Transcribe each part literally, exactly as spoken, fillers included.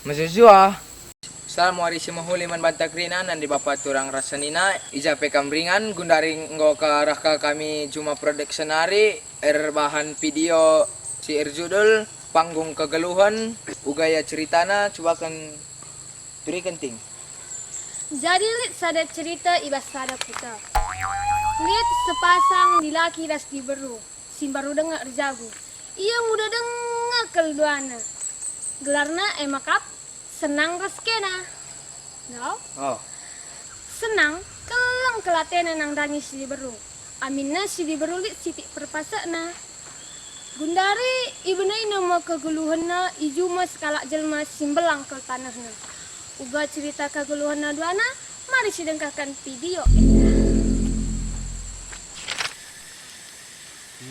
Mejuah-juah. Salam wari si mehuli man banta kerina, nande bapa turang ras senina, i ja pe kam ringan, gundari enggo ka reh ka kami Juma Production nari, erbahan video si erjudul Panggung Kegeluhen, uga ia ceritana, cubaken turiken ting. Jadi lit sada cerita i bas sada kuta. Lit sepasang dilaki ras diberu si mbaru denga erjabu. Ia nguda denga kal duana. Gelarna e maka Senang ras Kena. Nggo? Oh. Senang, keleng kal atena nandangi si diberu. Aminna si diberu lit sitik perpasekna. Gundari ibenaina me kegeluhenna i juma sekalak jelma si mbelang kal tanehna. Uga cerita kegeluhenna duana, mari sidengkahken video enda.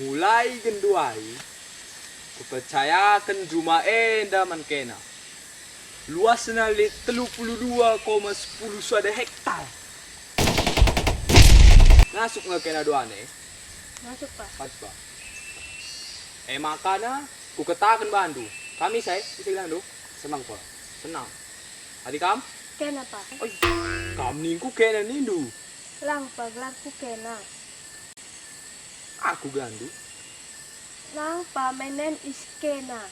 Mulai genduari, kupercayaken juma enda man Kena. Luasna lit telu puluh dua koma sepuluh sada hektar. Ngasup nge Kena duana e? Ngasup, Pa. Pas, Pa. E makana, kukataken bandu. Kami sai, ise gelarndu? Senang, Pa. Senang. Adi kam? Kena, Pa. Oi, kam ningku Kena nindu. Lang, Pa, gelarku Kena. Aku gelarndu? Lang, Pa, my name is Kena.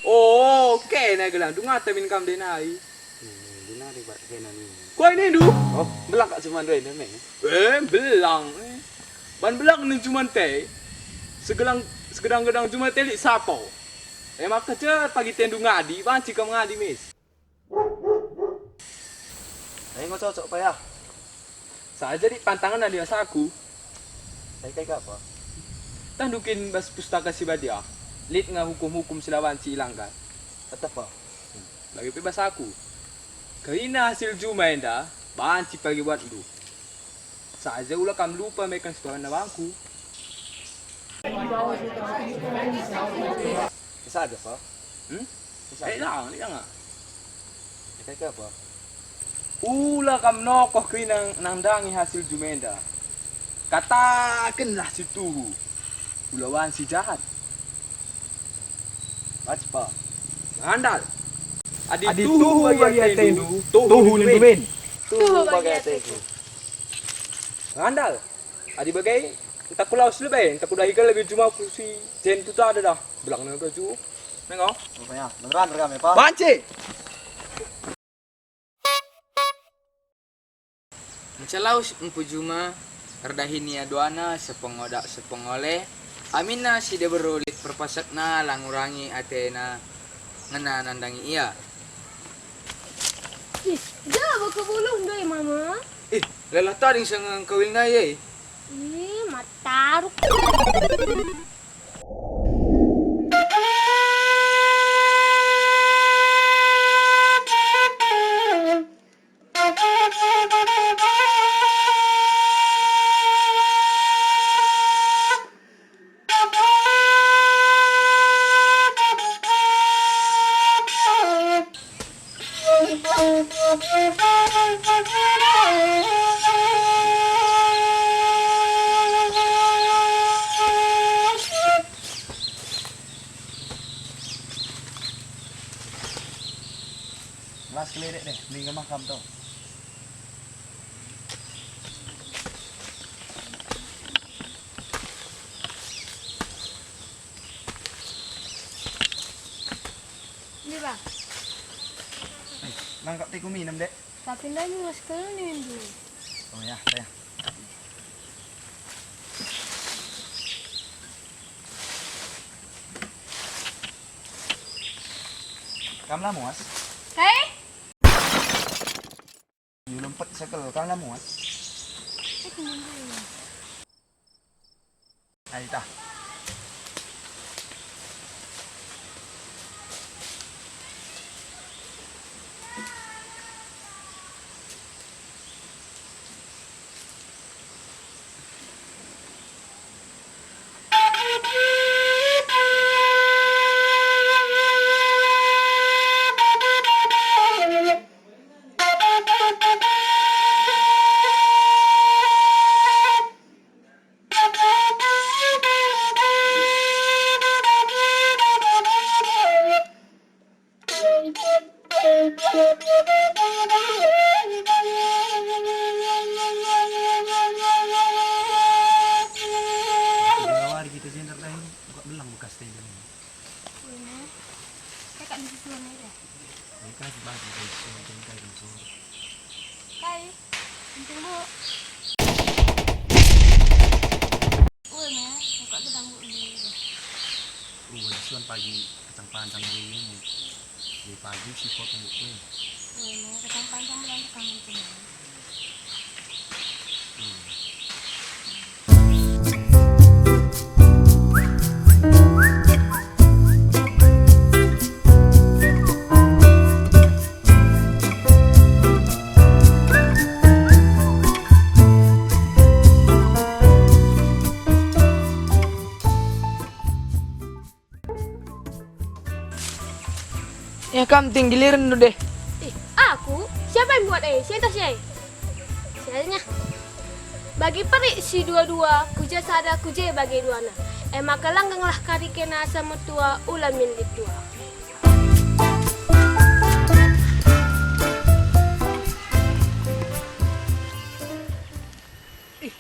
Oh, Kena gelarndu, ngata min kam denai. Hmm, denari, Pa, Kena ni. Koi nindu? Oh, belang kak cuman dua enda, me. Eh, belang. Eh. Ban belang nin cuman te. Segelang, segedang-gedang cuman te lit sapo. E maka cer pagi tendu ngadi, banci kam ngadi, Mis. Ai enggo cocok, Pa, ya. Saja lit pantangenna di asaku. Ai kai ka, Pa? Tandu kin bas Pustaka Si Badia, lit nge hukum-hukum si la banci ilanggar. Tetep, Pa. Bage pe bas aku. Kerina hasil juma enda banci pagi buatndu. Saja ula kam lupa meken setoran bangku. Saja, Pa. Hmm? Saja. Eh, lang, lang, ah. Kata apa? Ula kam nokoh kerina nandangi hasil juma enda. Katakenlah si tuhu. Ula banci jahat. Baca, Pa. Ngandal. Adi tuhu bagi atendu, tuhu nindu ben. Tuhu bagi atendu. Ngandal. Adi bage, ntah ku lawes lebe, ntah ku dahi kal lebe jumaku si jen ku tada dah. Belang nang baju. Nengok. Rupanya, beneran rekam ya, Pa? Banci! Mencelaus empu juma, erdahin ia duana sepengodak sepengole, aminna si diberu lit perpasekna la ngurangi atena ngena nandangi ia. Ih, ja baka buluh ndai, Mama. Ih, lelah tading sanga engkawil ndai, eh. Ih, mataruk. Las keledek deh, minggu mahkam tuh. Ini, Bang. Eh, nangkap teh ku minem, Dek. Tapi ndai muas kal nindu. Oh ya, ya. Kam la muas? Kai? Yu lempet sekel, kam la muas? Cek nindu. Ai tah. Kai? Penting, Bu. Ue me, buka gedang, Bu. Ue, suan pagi kacang panjang ini. Di pagi si potong ue. Ue me, kacang panjang bulan sekarang, Bu. Ya kam ting gilirenndu deh. Ih, aku? Siapa yang buat eh? Siapa sih? Sialnya. Bagi perik si dua-dua, ku je sada, ku je bage duana. E maka langgenglah kari kena asa metua, ula min lit dua. Ih,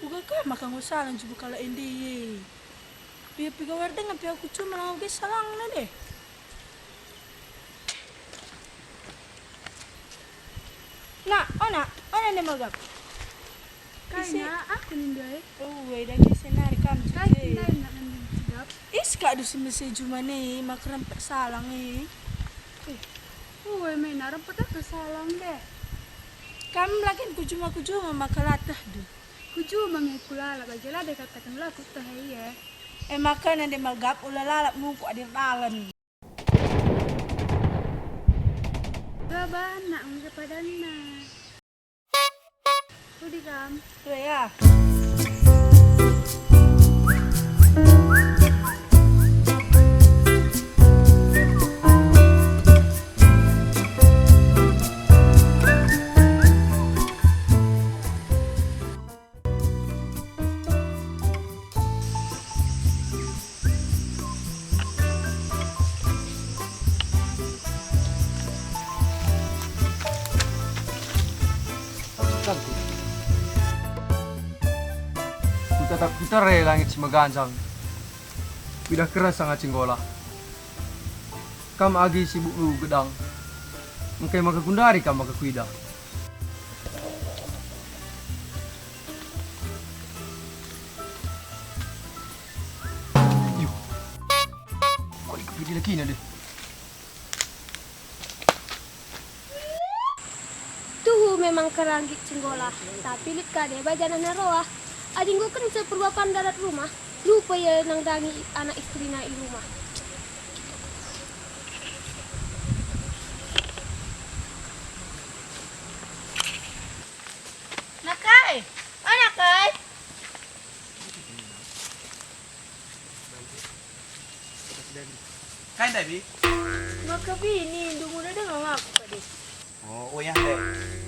uga ka maka nggo salah njubu kalak ende e. Piga-piga werdeng pe aku cuma langa uga salangna deh. Nak, oh nak, oh nande magap. Kai isi. Nak, aku nindu e. Oh, weh, dage senari kam kai cuci. Kai nak nande cigap. Is kak dusi mese jumane, maka rempet salang e. Eh, uwe me na rempet ke salang deh. Kam lakin kujuma-kujuma maka lateh du. Kujuma nge kulala bagi la deh kataken la kuteh e. E maka nande magap ula lalap muku adir dalen. Ga bahan nak nge padanna. Rudi kam. Dua ya. Kutatap kutere langit si meganjang, kuidah keras sanga cinggolah. Kam agi sibuk ngu gedang, engkai maka gundari kam maka kuidah. Yuh. Kok ikepidi lagina deh? Tuhu memang keranggit cenggolah, tapi lit ka deba janahna roah. Adi enggo kenca perbapan darat rumah, lupa ia nandangi anak istrina i rumah. Nakai, oh nakai. Kai ndai, Bi? Maka bini, ndungu dada ngam aku kade. Oh, oh ya, ndai.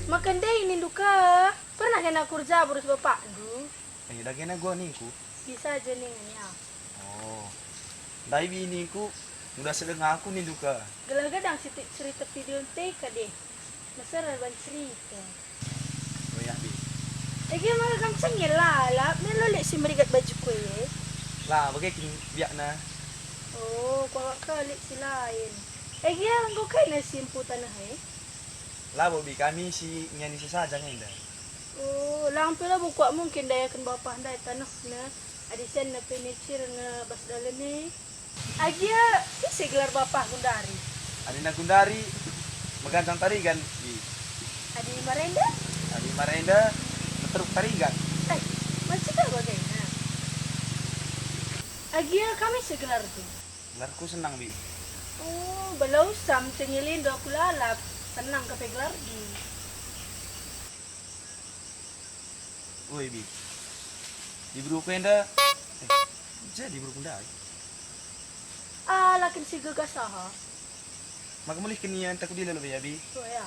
Maka ndai nindu ka. Pernah kena kurja burus bapakndu? Eh, dagena gua ningku. Bisa aja ningen ya. Oh. Ndai biningku, udah sedeng aku nindu ka. Gelah gedang sitik cerita video ente kade. Mesera ban cerita. Oh ya, Bi. Ege maka kam cengil lalap, melo lit si merigat baju kue. La, bage kin biakna. Oh, kuakap ka lit si lain. Ege enggo kai na si empu taneh e? Labo, Bi, kami si ngiani si saja nge enda. Oh, lang pe labo kuak mungkin dayaken bapah ndai tanehna, adi senna pe nicir nge bas dalen e. Agia, ise gelar bapah gundari? Adina gundari, meganjang tarigan, Bi. Adi marenda? Adi marenda, meteruk tarigan. Eh, macam bagena. Agia kami segelar tu. Gelarku Senang, Bi. Oh, bala usam cengilindu aku lalap. Senang kepe gelargi. Woi, Bi. Di beruku enda. Eh, jadi beruku ndai. Ah, lakin si gegas aha. Maka mulihken ia enta kudilo lebe ya, Bi. Oh, ya.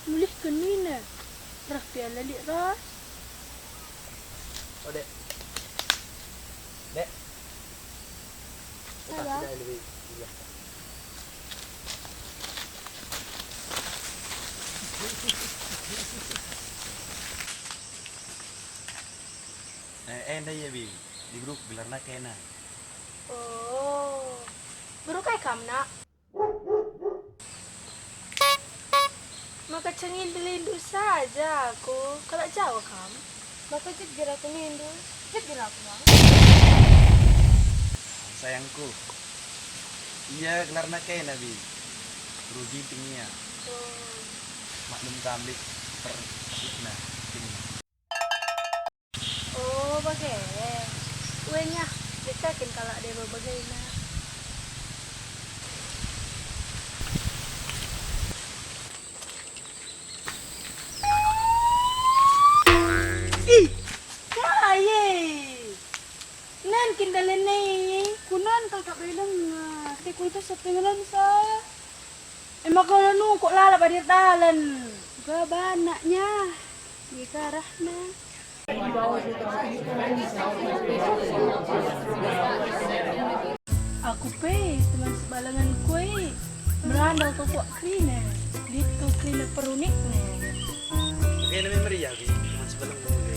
Mulihken nina, reh pe la lit ras. Oh, Dek. Dek. Apa? Udah, lebih, iya. Eh, enda ia, Bi. Di grup gelarna kena. Oh. Kam, Nak. Maka cengil belindu saja aku, kalak Jawa kam. Maka jeger aku nindu, jeger aku, Bang. Sayangku, ia gelarna Kena, Bi. Beru Ginting ia. Oh. Maklum kam, Bi, per-, perlukna Ginting. Oh, bage. Uenya, dekaken kalak deba bagena. Ih, kai e? Nen kin dalen e? Kunen kal kap denga, si kuitu sepengelensa. E maka ola nungkuk lalap adir dalen. Uga banaknya. Ngikarahna. Aku pe teman sebalangan kue. Merandau kau kuak kerina. Lit kau kerina perunikna. Kena memang meriah, Bi, teman sebalangan.